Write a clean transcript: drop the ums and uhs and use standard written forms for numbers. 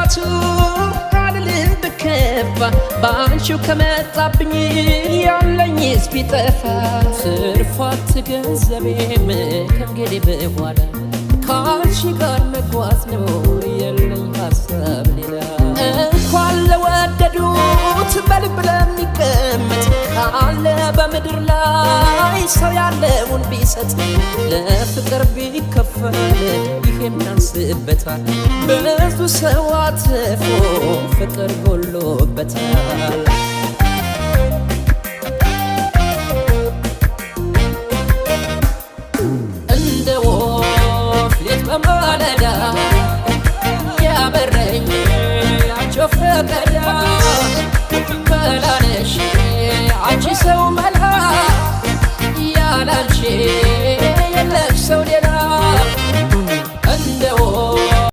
አባቱ አልልም ብከፋ፣ በአንቺው ከመጣብኝ ያለኝስ ቢጠፋ። ትርፋት ገንዘቤም ከእንግዲህ በኋላ ከአንቺ ጋር መጓዝ ነው፣ የለኝ ሀሳብ ሌላ። እንኳን ለወደዱት በልብ ለሚቀመጥ፣ ካለ በምድር ላይ ሰው ያለውን ቢሰጥ፣ ለፍቅር ቢከፈል ይሄም ያንስበታል። ብዙ ሰው አትርፎ ፍቅር ጎሎበታል።